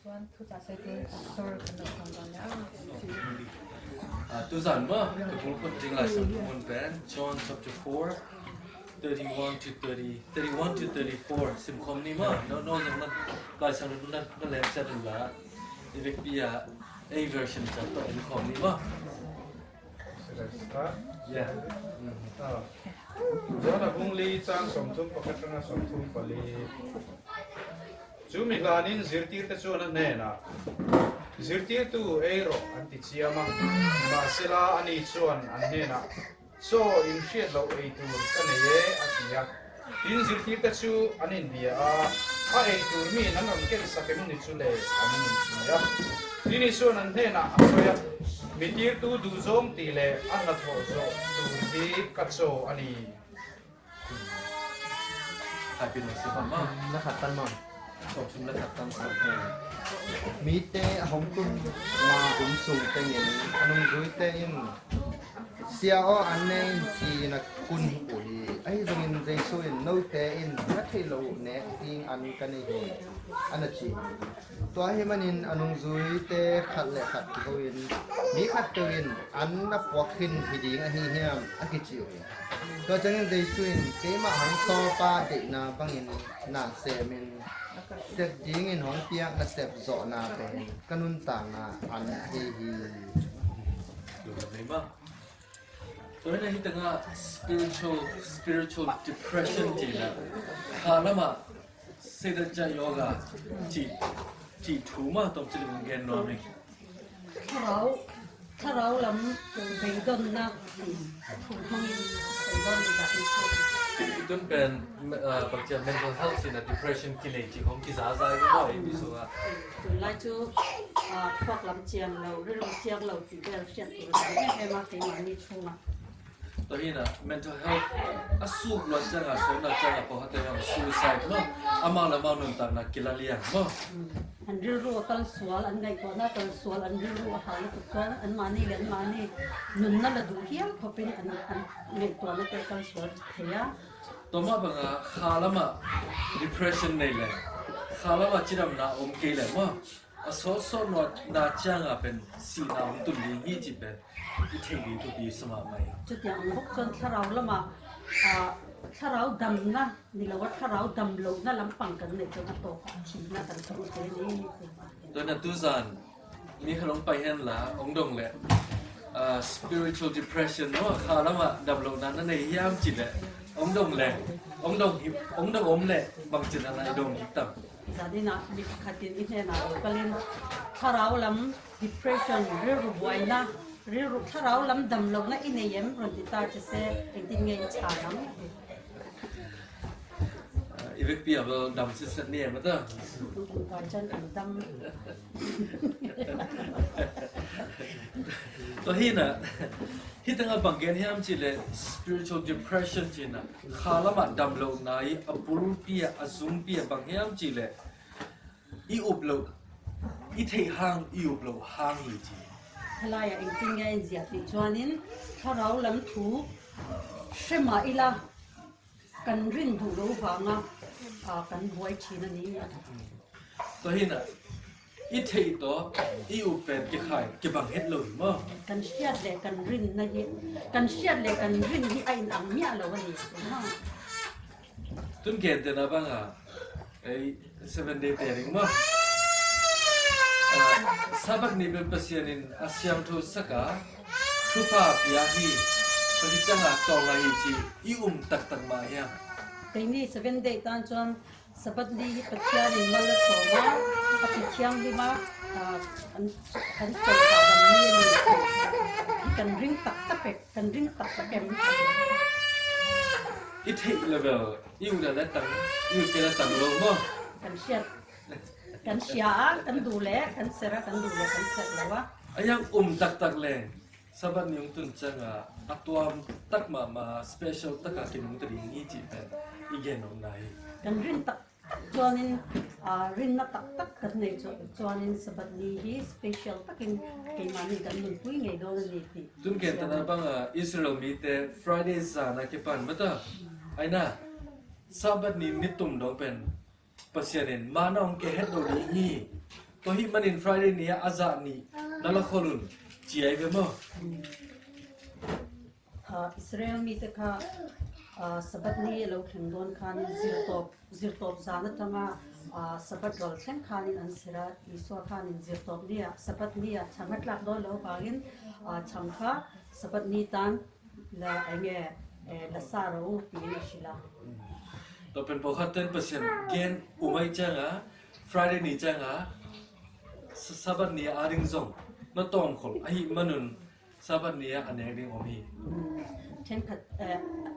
Chuan thuchah sawitu Pastor kan lo sawm dawn leh a. Tuzan maw ka pulput ding lai sam mun pen John chapter 4 31 to 30 31 to 34 sim khom ni maw no no zong nan lai sam nan na lem chat la ivek pi ah A version chat to in khom ni maw. Yeah. John a bung li chang 31 atanga 34. Chu mi hlanin zirtirte chuan a hnenah, Zirtirtu ei rawh an ti chiam a, nimahsela ani chuan an hnenah, Chaw in hriat loh ei tur ka nei e a ti a. Tin zirtirte chu an inbia a, A ei tur miin an rawn ken sak em ni chu le an inti a. Tin Isuan an hnenah a sawi a, Mi tirtu duhzawng tih leh a hnathawh zawh tur hi ka chaw a ni. Mite a hong tum ma um sung tengin a nung zui tein sia aw an nei chi na kun ui ai zongin Jesu in no te in na thei lo ne ting an kan i hi ana chi tua hi manin anung zui te khat le khat ki hoin mi khat tewin an na puak hin hi ding a hi hiam a ki chi ui Tuahcang in Jesuh in keimah hang sawpa deihnak bangin na sem in sep ding in hong piak na sep zawhnak pen ka nun tangah an thei hi. Toina hi tanga spiritual spiritual depression ti na kha lama sedaja yoga chi chi thu ma tom chi lung gen no mi. Thlarau thlarau lam beidawnnak thu hmangin sawi dawn ni dah ni chu. Tun pen pakcia mental health in a depression ki nei chi hom ki za zai ko ai mi so a. Tunlai chu thluak lam chiang lo rilru chiang lo tih vel hriat tur a tam em em a keimahni chhungah. To hi na mental health a suk luan chang a so na chang a poh te bang suicide mo ama la mau nun tak na kilalian mo. An rilru a kal sual, an ngaihtuahna a kal sual, an rilru a hal lutuk chuan anmahni leh anmahni nunna la duh hial khawpin an an ngaihtuahna te a kal sual thei a. Tawmah banga kha lama depression nei le kha lama chiram na awm ke le mo a sawt sawt nuat na chiang ah pen si na um tun li hi chi pen i thei li tu pi sama mai. Chutiang ang bawk chuan thlarau lama thlarau damna ni lo a thlarau dam lohna lampang kan neih chuan a tawkah thihna kan tawng thei a ni tih a hria. Tuna tuzan mi kha long pai hian la ong dong le spiritual depression no kha lama dam lohna na nei hiam chi le ong dong le ong dong hi ong dong om le bang chin na i dong hi tam. Zaninah mi pakhatin i hnenah lo kalin thlarau lam depression rilru buaina rilru thlarau lam dam lohna i nei em rawn ti ta che se engtin nge i chhan ang ti. I vek pi vel dam si set ni em ta. Kan chan kan dam. To hi na hi tanga banggen hiam chi le spiritual depression chi na kha lama dam lo na i a bul pi a zum pi bang hiam chi le i up lo i thei hang i up lo hang hi chi. Helai ah engtin nge a inziah tih chuanin thlarau lam thu hre mah ila kan rin duh lo vanga kan buai thin a ni. Tahin ah i theih tawh i up pen ki khai ki bang het lo hi maw? Kan hriat leh kan rin na hi kan hriat leh kan rin hi a inang miah lo a ni maw? Tun ken te na banga ei seven day te ring maw? Sabbath ni ben Pasian in a siam thu saka thupa pia hi pagi changa tonga hi chi i um tak tak ma hiang. Keini seven day tan chuan Sabbath ni hi Pathian in mal a sawm a, a ti thianghlim a, an an chawlh hahdam ni a ni tih hi kan ring tak tak e, kan ring tak tak em? I theih level i u le tang i u te la tang lo maw? Kan hriat kan hria a, kan duh leh kan serh a, kan duh leh kan serh lo a. Ayang um tak tak le Sabbath ni ung tun chang a a tuam tak ma ma special taka kinung ta ding hi chi pen i gen om nai. Kan rin tak tak chuanin rinna tak tak kan nei chuanin Sabbath ni hi special takin keimahni kan nunpui ngei dawn a ni tih. Tun ken tana banga Israel mi te Friday zan a ke pan mata aina Sabbath ni nitum dong pen Pasian in mana ong ke het lo ni hi. To hi manin Friday ni ah a zah ni na la kholun chiai ve maw? Israel mite kha Sabbath ni a lo thleng dawn khanin zirtawp zirtawp zan atanga Sabbath ral thleng khanin an serh a, Isua khanin zirtawp nia Sabbath nia chhang a tlak dawn loh avangin chhang kha Sabbath ni tan la enge la sa rawh u tiin a hrilh a. Tawpen pawh kha 10% gen umai changa Friday ni changa Sabbath ni a ring zong na tawng khol a hi manun Sabbath ni ah a nek ding awm hi. Thenkhat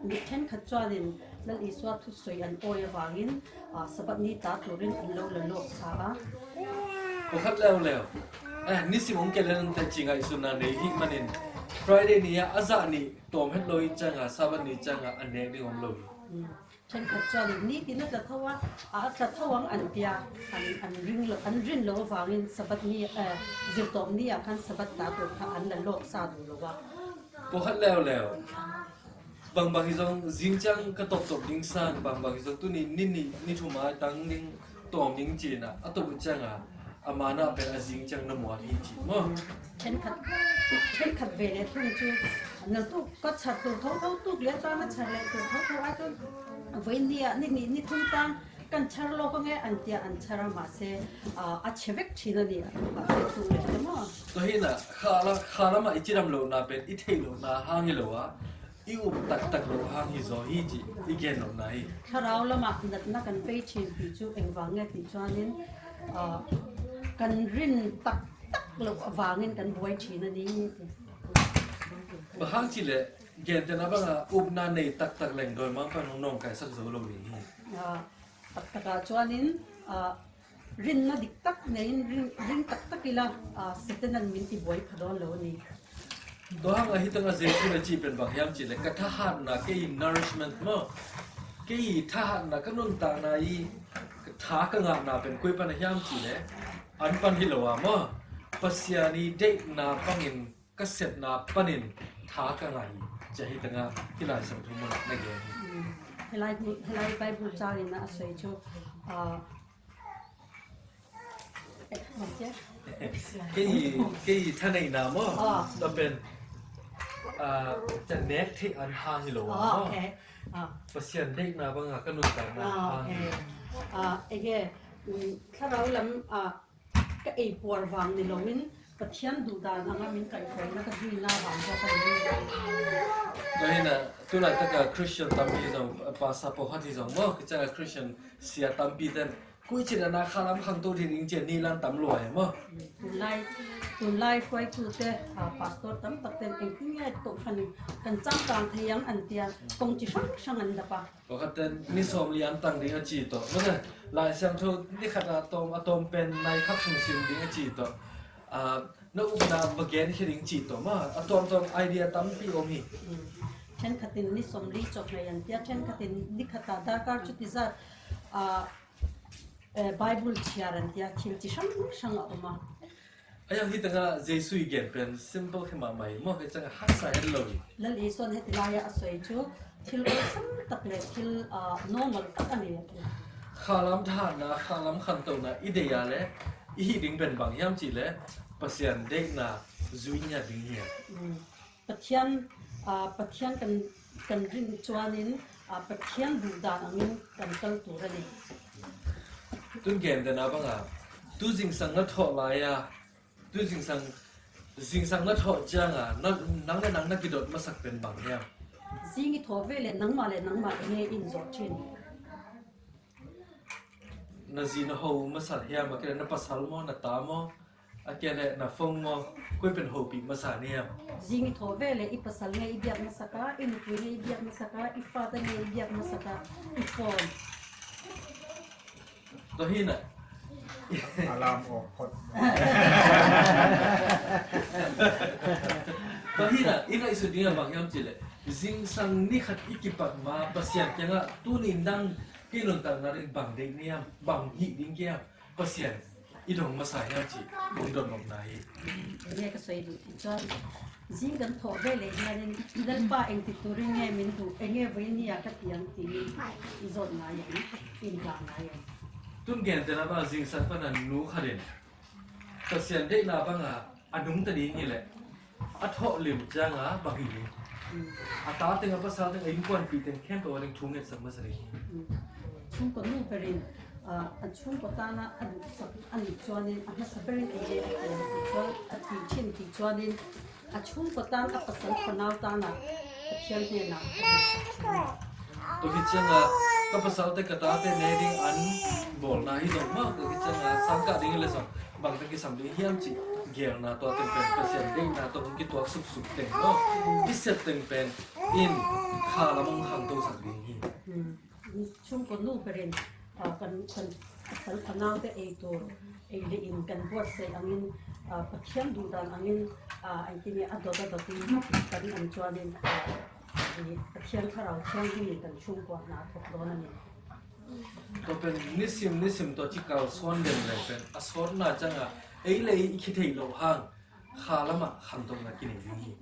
mi thenkhat chuanin Lal Isua thusawi an awi avangin Sabbath ni ta turin an lo la lawk sa a. Pakhat leo leo eh nisim ong kelen te chi ngai sun na nei hi manin Friday ni ah a zah ni tom het loi changa Sabbath ni changa a nek ding awm lo hi. Thenkhat chuan nitin a tla tho a, a tla tho ang an tia, an an ring lo, an rin loh avangin Sabbath ni eh zirtawp ni ah khan Sabbath ta tur kha an la lawk sa duh lo a. Pakhat leo leo bang bang hi zong zing chang ka tawp tawp ding san bang bang hi zong tuni ni ni ni thum ah tang ding tawm ding chin ah a tawp chang ah ama na pen a zing chang na muat hi chi maw. Thenkhat thenkhat ve leh thung chu nal tuk ka chhar tur tho tho tuk leh chuan a chhar leh tur tho tho ai chuan vawinia ni hnih ni thum tan kan chhar lawk ange an tia an chhar a mahse a chhe vek thin a ni a tukah te tuk leh te maw. Tuahina kha la kha lama i chiram lo na pen i thei lo na hang i lo a i um tak tak lo hang hi zo hi chi i gen lo na hi. Thlarau lama natna kan vei thin tih chu engvang nge tih chuanin kan rin tak tak loh avangin kan buai thin a ni ti. Bahang chi le gen te na banga up na nei tak tak leng doi mang pan hong nong kai sak zo lo ning hi. Tak takah chuanin rinna dik tak neiin ring tak tak ila Satanan min ti buai pha dawn lo a ni. Dohang a hi tanga Jesu le chi pen bang hiam chi le ka tha hat na ke i nourishment mo ke i tha hat na ka nun ta na i tha ka nga na pen koi pan hiam chi le An pan hi lo ah maw Pasian i deihnak bangin ka setnak panin tha ka ngai cia hi tangah hi lai sang thu mun na gen hi. Helai helai Bible cang in a soi cu Kei kei thanei na maw ta pen can nek thei an hang hi lo ah maw Pasian deihnak bangah ka nun ta na hang hi. Ege Thlarau lam ah ka ei puar vang ni loin Pathian duh dan anga min kaihhruaina ka zuina vang zawk a ni. Nain tunlai taka Christian tampi zong pastor pakhat hi zong maw kichanga Christian sia tampi ten kuichin ana khalam khang to thin ing chen ni lan tam luai maw. Tunlai tunlai hruaitu te pastor tam tak ten engtin nge kohhran kan changkang thei ang an tia kawng chi hrang hrang an dap a. Pakhat ten ni sawm li an tang ding a ci to. Mane lai siang tho ni khat ah tom a tom pen nai khap sung sim ding a ci to. Na um na vagen hi ding ci to ma a tom tom idea tampi om hi. Thenkhatin ni 40 chawhmeh an tia, thenkhatin ni khatah darkar chuti zat Bible chhiar an tia, thil chi hrang hrang a awm a. Ayang hi tanga Jesu i gen pen simple khi ma mai mo ke changa hasa hen lo hi. Lal Isuan heti laia a sawi chu thil awlsam tak leh thil normal tak a ni a ti. Kha lam tha na kha lam khan to na i deia le i hi ding pen bang hiam chi le Pasian dei na zui nya ding hi. Pathian Pathian kan kan rin chuanin Pathian duh dan angin kan kal tur a ni. Tun gen te na banga tu jing sang na tho lai a tu jing sang jing sang na tho chiang a na nang le nang na kidot ma sak pen bang hiam. Zing i tho ve le nangmah le nangmah nge in zawh thin. Na zi na ho ma sal hiam a kele na pasal mo na ta mo A ke le na fong maw koi pen ho pi hmasa niam. Zing i thawh ve le i pasal nge i biak hmasak a, i nupui nge i biak hmasak a, i fate nge i biak hmasak a, i phone. Tuahin ah. Alarm off phot. Tuahin ah i ngaihsut ding ah bang hiam chi le zing sang ni khat i kipat ma pasian kiangah tuni nang ki nun tang na ring bang ding niam bang hi ding kiam Pasian i dong hmasa hiam chi ung don bawk na hi. Enge ka sawi duh tih chuan zing kan thawh ve leh hianin Lalpa engti turin nge min duh, enge vawinia ka ti ang tiin i zawt ngai ang, i indah ngai ang. Tun gen te lama zing san panan nu kharin. Pasian deih na banga a nung ta ding hi le a thawh lim changa bang hi a ta teng a pasal teng a in kuan pi teng khem pa ding thu nget sak ma sari. Chhungkaw nu berin an chhungkaw tana a duhsak a nih chuanin a hmasa berin ei leh a thiam tih chuan a tih thin tih chuanin a chhungkaw tan a pasal fanau tana Pathian hnenah a duhsak thin a. To hi chianga ka pasal te ka ta te ne ding an bol na hi zong ma ka hi chianga sang ka ding le zong bang te ki sam ding hiam chi gel na to teng pen Pathian ding na to ki tuak sup sup teng no i set teng pen in kha lamong hang to sak ding hi. Chhungkaw nu berin kan pasal fanau te ei tur ei leh in kan buatsaih angin Pathian duh dan angin engtin nge a dawt a dawtin kan awm chuanin Pathian thlarau thianghlim in kan chhungkua hna a thawk dawn a ni. To pen nisim nisim to chi kal sawn den le pen a sawn na changa ei leh i khi thei lo hang kha lama kham to na ki nei ding hi.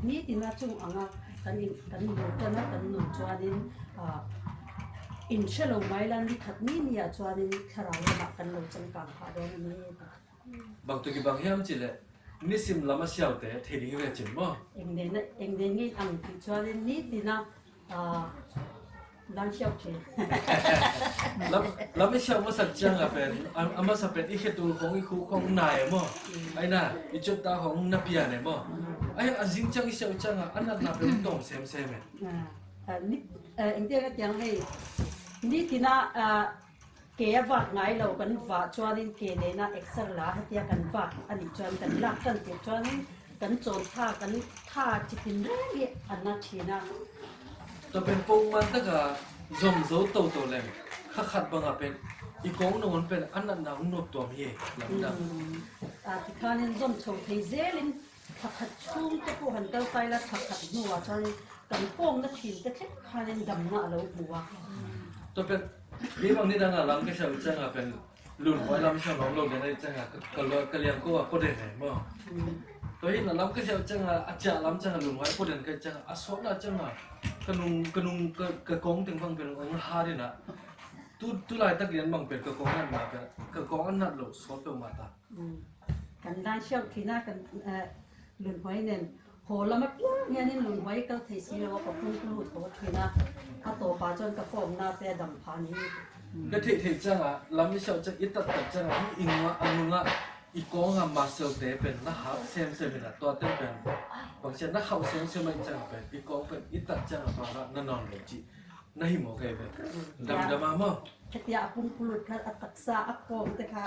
Nitin a chung anga kan in kan nun tan a kan nun chuanin in hre lo mai la ni khat ni ni ah chuanin thlarau lamah kan lo changkang phah dawn a ni. Bang tu ki bang hiam chi le nisim lam a siau te thei ding ve chin maw? Eng nen eng nen nge ang tih chuanin nitin a Lan siau thin. Lam lam i siau hmasak chiang a pen a hmasa pen i hretu khong i khu khong nai maw ai na i chut ta khong na pian e maw ai a zing chang i siau chang a anat na pen tong sem sem e. Ni engtiang atiang hei ni tina ke a vak ngai lo kan vah chuanin ke nena exer la hetia kan vak anih chuan kan lak tan tir chuanin kan chawn tha kan tha chitin reng hi a na thin a. To pen pong man taka zom zo to to lem kha khat banga pen i kong nong pen an nat na nuap tuam hi lam da. A tikhanin zom chho thei zelin thla khat chhung te pawh han kal kai la thla khat hnuah chuan kan pawngna thin te thleng khanin damna a lo hmu a. To pen mi bang ni danga lam ka siau changa pen lun hoi lam siau long lo den ai changa ka lo ka liang ko a ko den ai mo. To hi na lam ka siau changa a cha lam changa lun hoi ko den kai changa a so na changa ka nung ka nung ka ka kong teng bang pen ong ha ri na tu tu lai tak lian bang pen ka kong an na pen ka kong an nat lo so pe ma ta. Kan dan hriau thin a, kan lunhmai nen haw lam apiang hianin lunhmai kal thei si lo a, ka pung ka lut haw thin a, a tawpah chuan ka form-na te a dam phah ni. Ka theih theih changah lam i hriau chang i tat tat changah hi i ngah a nungah i kawngah muscle te pen na hak sem sem in a tuah tem pen bangsia na hauh sem sem ai changah pen i kawng pen i tat changah parah na nawn lo chih. Na hi maw kai ve? Dam dam ah maw? Hetia a pumpulut kha a taksa a kawng te kha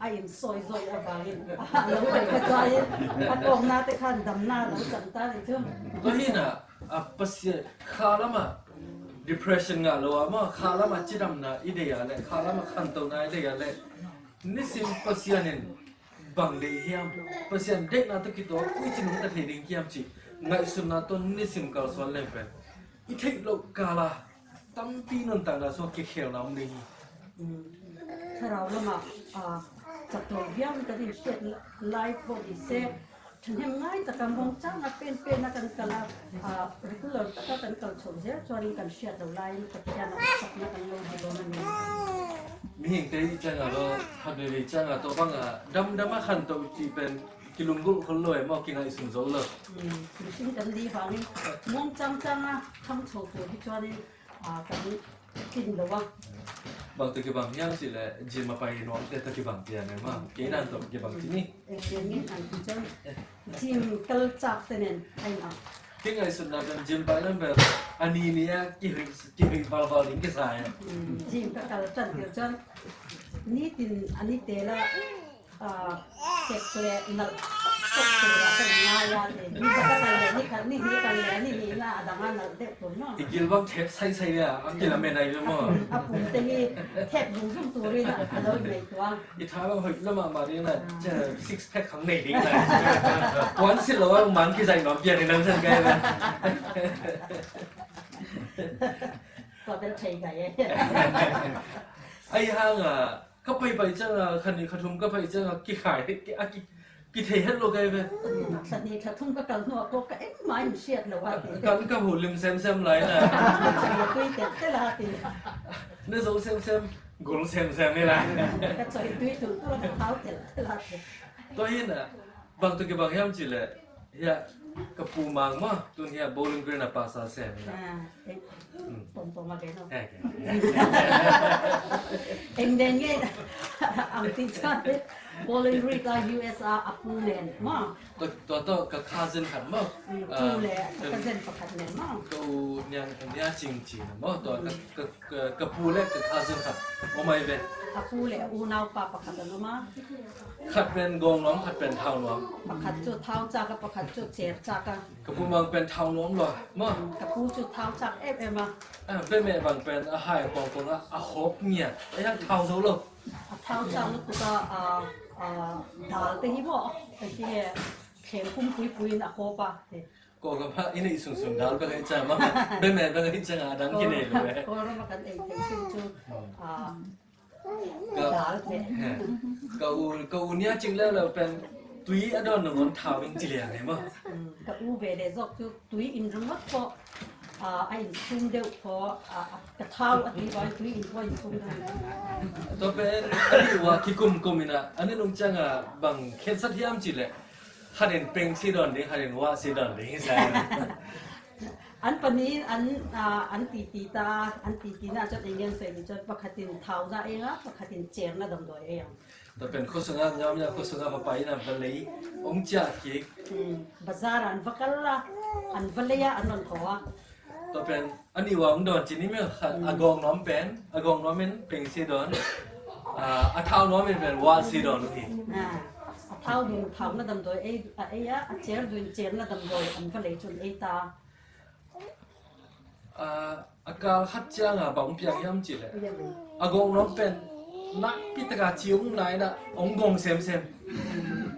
a in sawi zawi avangin a lo kai kha chuain a kawng na te khan damna a lo chang ta ni chu. Kahin ah a pasien kha lama depression nga lo ah maw kha lama chidam na i dei ah le kha lama khan to na i dei ah le nisim pasian in bang le hiam pasian dek na to ki to ui chinung ta thei ding kiam chi ngai sun na ton nisim kal sual le pen I theih lo kala tampi non tang dah so ke khel na um ding hi. Thlarau lamah chak lo viau in kan inhriat lai pawh ni se, thahnem ngai taka mawng changa pen pen a kan kal a, regular taka kan kal chhoh zel chuanin kan hriat lo laiin Pathian a chakna kan lo hmu dawn a ni. Mihing te i changa lo khan ri changa to banga dam dama khan to chi pen Ki lungkulh khol lo em aw ki ngaih sung zo lo. Mihring kan li vangin muang chang changa thang chho tur hi chuanin kan tlin lo a. Bang tu ki bang hiam si le gym a pai nuam te ta ki bang tian em a ke nan to ki bang chi ni. Engtiang nge an ti chuan gym kal chak te nen a in ang. Ki ngaih sun na chuan gym pai nan ber ani ni a ki hui ki hui val val in ki sai. Gym ka kal tan tir chuan nitin ani tel a Sek leh nalh tawk tawk turah ka inngai a ti. Ni khat a kal leh ni khat ni hnih a kal leh ni hnihna a dang a nalh deuh tur maw? I kil bang thep sai sai a, a kil a men ai ve maw? A pum te hi thep zung zung turin a lo inneihtuah a. I tha bang hawih lamah mah ding na six pack hang nei ding na. Puan si lo a man ki zai nuam pian in ang san kai ve. Tuah tel thei kai e. Ai hang a Ka pai pai cang ah khan i khathum ka pai cang ah ki khai a ki ki thei het lo kai ve. Thla hnih thla thum ka kal hnu ah pawh ka engmah in hriat lo a ti. Kan ka hu lim sem sem lai na. Tui tel tel a ti. Na zo sem sem. Gul sem sem ila. Ka chawi tui tulh tulh a ka thau telh telh a. To hin bang tu ke bang hiam chi le hiya ka pu mang ma tun hiya Bowling Green a pasal sem ila. Pom pom a ke no. Eng nen nge ang ti chuan Bowling Green a US a a pu nen ma. To to to ka cousin khat mo. Pu le ka cousin pakhat nen ma. Ka u niang nia ching chi na mo to ka ka pu le ka cousin khat o mai ve. A pu le a unau pa pakhat an awm a. Khat pen gong nuam khat pen thau nuam. Pakhat chu thau chak a pakhat chu cher chak a. Ka pu mang pen thau nuam lo ma. Ka pu chu thau chak em em a. Ve mẹ bang pen a hai kong kong a a hawp ngia a yang thau zo lo. A thau chak lutuk a a dal te hi maw hei hi thleng pum pui pui in a hawp a. Kawlram ah i neih sungsung dal bang ei chang ma be me bang ei chang a dang ki nei lo e. Kawlram ah kan ei theih chin chu dal te. Ka u ka u nia ching le lo pen tui a don ngon thau in chi liang e ma. Ka u ve le zawk chu tui in ringawt pawh a in sum deuh pawh ka thau a ti vai tui in pawh a in sum deuh. To pen ani wa ki kum kum ina ani nung chang a bang khen sat hiam chi le Harin peng si don ding, harin wa si don ding sa. An pahnihin an an titi ta an titi na cun eng an sawi cun pakhat in thau na ei nga pakhat in cer na damdawi ei ang. Ta pen khuasanga ngam ya khuasanga va pai na va lei ong chia ki. Bazar an va kal la an va lei a an ron tho a. Ta pen ani wa ong don chini me agong nom pen agong nom in peng si don a thau nom in pen wa si don hi. A thau dun thau na damdawi ei a ei a, a cher duin cher na damdawi an va lei chun ei ta. A kal khat chiang a bang piang hiam chi le. A gong nom pen nak pi taka chiung nai na ong gong sem sem.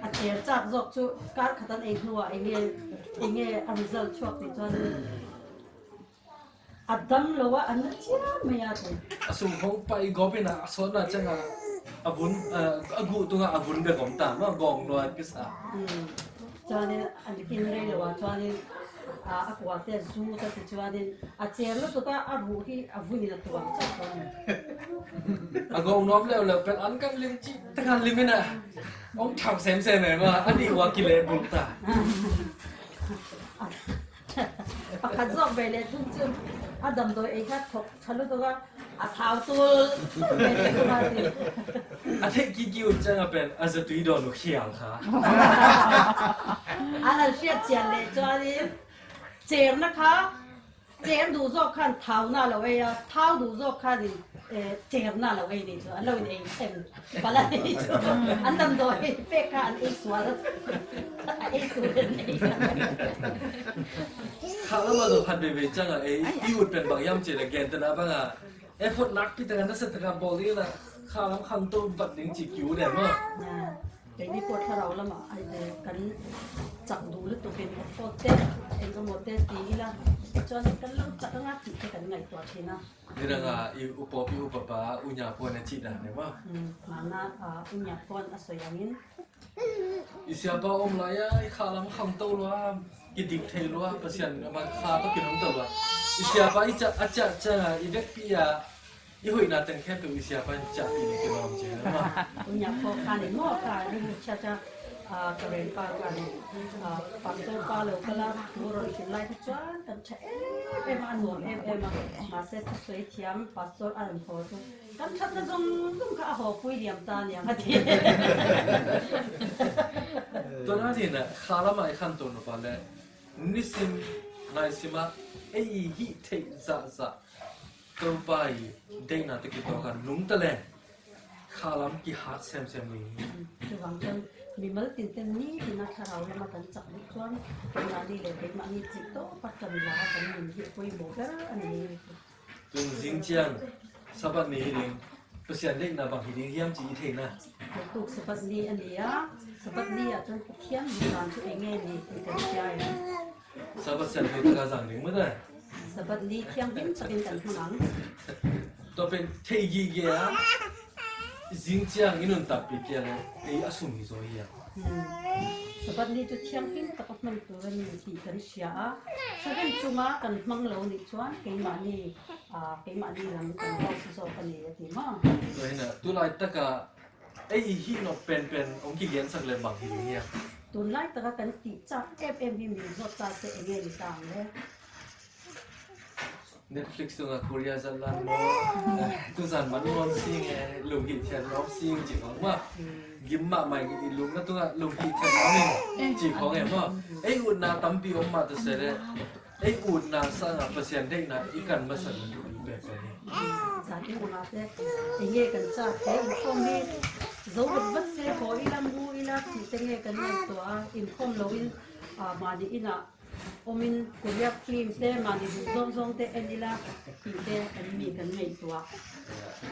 A cher chak zawk chu kar khat an ei hnuah enge enge a result chhuak tih chuan A dam lo a, an na chiam mai a ti. A sung hong pa i gop in a sawt na chang a a vun a gu tung a vun be gom ta ma gong nuan ki sa. Chuanin an kin rei lo a chuanin a kua te zu ta ti chuanin a cher lutuk a a ruh hi a vun in a tuam chauh dawn a ni. A gong nuam leu leu pen an kan lim chi ta kan lim in a ong thang sem sem em a ani wa ki le bul ta. Pakhat zawk ve leh thung chu a damdawi ei kha thawk tha lutuk a, a thau tul tul ve leh thung a ti. A theih ki ki un chang a pen a zatui dawn u khiang kha. An han hriat chian leh chuanin cherna kha cher duh zawk khan thauna a lo ei a, thau duh zawk khanin cherna a lo ei nih chu an lo in ei them palh a nih chu an damdawi pek kha an ei sual a ei tur an ei Kha lama zo khat ve ve chang a ei i ut pen bang yam che le gen ta na bang a effort nak pi tanga nasa taka bol ni la kha lam khang to bat ding chi kyu ne ma Keini pawh thlarau lamah kan chak duh lutukin effort te eng emaw te ti ila chuan kan lo chak anga tih te kan ngaihtuah thin a. Nidanga i upa pi upa pa unya puan a chi dan ne ma. Mana unya puan a sawi angin. I sia pa om lai a i kha lam khang to lua i dik thei lua pasian ma kha to kinom to lua. I sia pa i cha a cha cha i vek pi a i hoi na teng khe pe i sia pa cha pi ni kinom che ma. Unya po kha ni mo ka ri cha cha ka ren pa ka ni pastor pa lo kala thu rawn hrilh lai kha chuan kan tha em em a a nuam em em a mahse thusawi thiam pastor a rawn haw chu kan thatna zawng zawng kha a haw pui liam ta aniang a ti. Tuna nin kha lamah i khan tur nupa le nisim naisim ah ei hi theih zah zah Topa i deihnak te ki tuah kha nung ta le kha lam ki hat semsem ding hi. Chuvang chuan mimal tin ten nitin a thlarau lama kan chak duh chuan keimahni leh keimahni chih tawpa tan la kan nun hi a pawimawh ber a ni. Cun zingciang Sabbath ni hi ding Pathian deihnak bang hi ding hiam chi i theihna. Tuk Sabbath ni a ni a, Sabbath ni ah chuan Pathian duhdan chu eng nge ni tih kan hria em? Sabbath sian hu taka zang ding maw Sabbath ni thianghlim takin kan hmang ang. Tawpen thei gi ge a zing chiang inun tak pi pia le ei asum hi zo hi a. Sabbath ni chu thianghlim taka hman tur a ni tih kan hria a, hre reng chunga kan hmang lo nih chuan keimahni keimahni lam kan hausa zawk a ni a ti maw? Tuaina, tunlai taka ei hi nawk pen pen awm ki lian sak leh mak hi nia. Tunlai taka kan tih chak em em hi min zawt ta se enge ni ta ang le? Netflix chungah Korea zan lan maw tuzan man mon sing e lung hi thian lom sing chi khong ma gim ma mai i lung na tunga lung hi thian lom in chi khong e ma ei un na tampi om ma ta se le ei un na sa nga pasian dei na i kan ma san du i pe pe ni Zan in anga te enge kan cha he in khom hi zo vat vat se ho ila mu ila ti te nge kan ngai to a in khom lo in mani ina Awmin Korea film te mahni duh zawng zawng te en ila tih te kan mi kan ngaihtuah.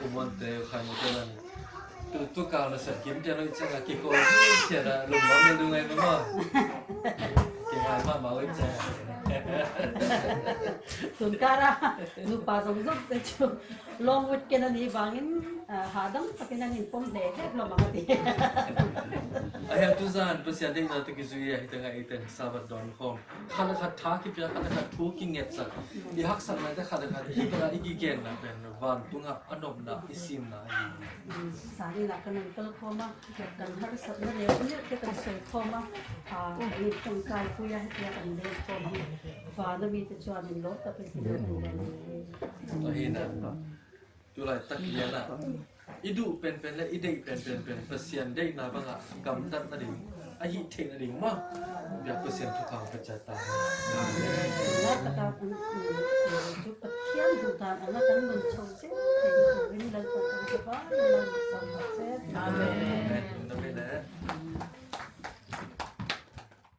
Uman te khai mo te lan tu tu ka na sat kim te noi changa ki ko che na lung ma me lungai ma ma ki ngai ma ma oi che Tun kara nupa zawng zawng te chu long weekend a nih vangin hahdam takin an inpawm hle hle hlawm ang a ti. A hian tuzan Pathian dei na te ki zui hi tanga iten sabat don khom kha le kha tha ki pia kha le kha thu ki nget sak i hak sak lai te kha le kha hi tanga i ki gen na pen van tunga anom na isim na hi. Sani lah kan an kal khawm a, kan harsat na leh miah te kan sawi khawm a, kan in tawngtai pui a hetia kan leng khawm hi van ami te chuan in lawm tak in hmu tur a ni. Ahina tulai tak lian a i duh pen pen le i deih pen pen pen Pasian deih na bangah kam tat na ding a hi theih na ding ma biak Pasian thukhang pacha ta. Tunlai taka chu Pathian duh dan anga kan nun chho zel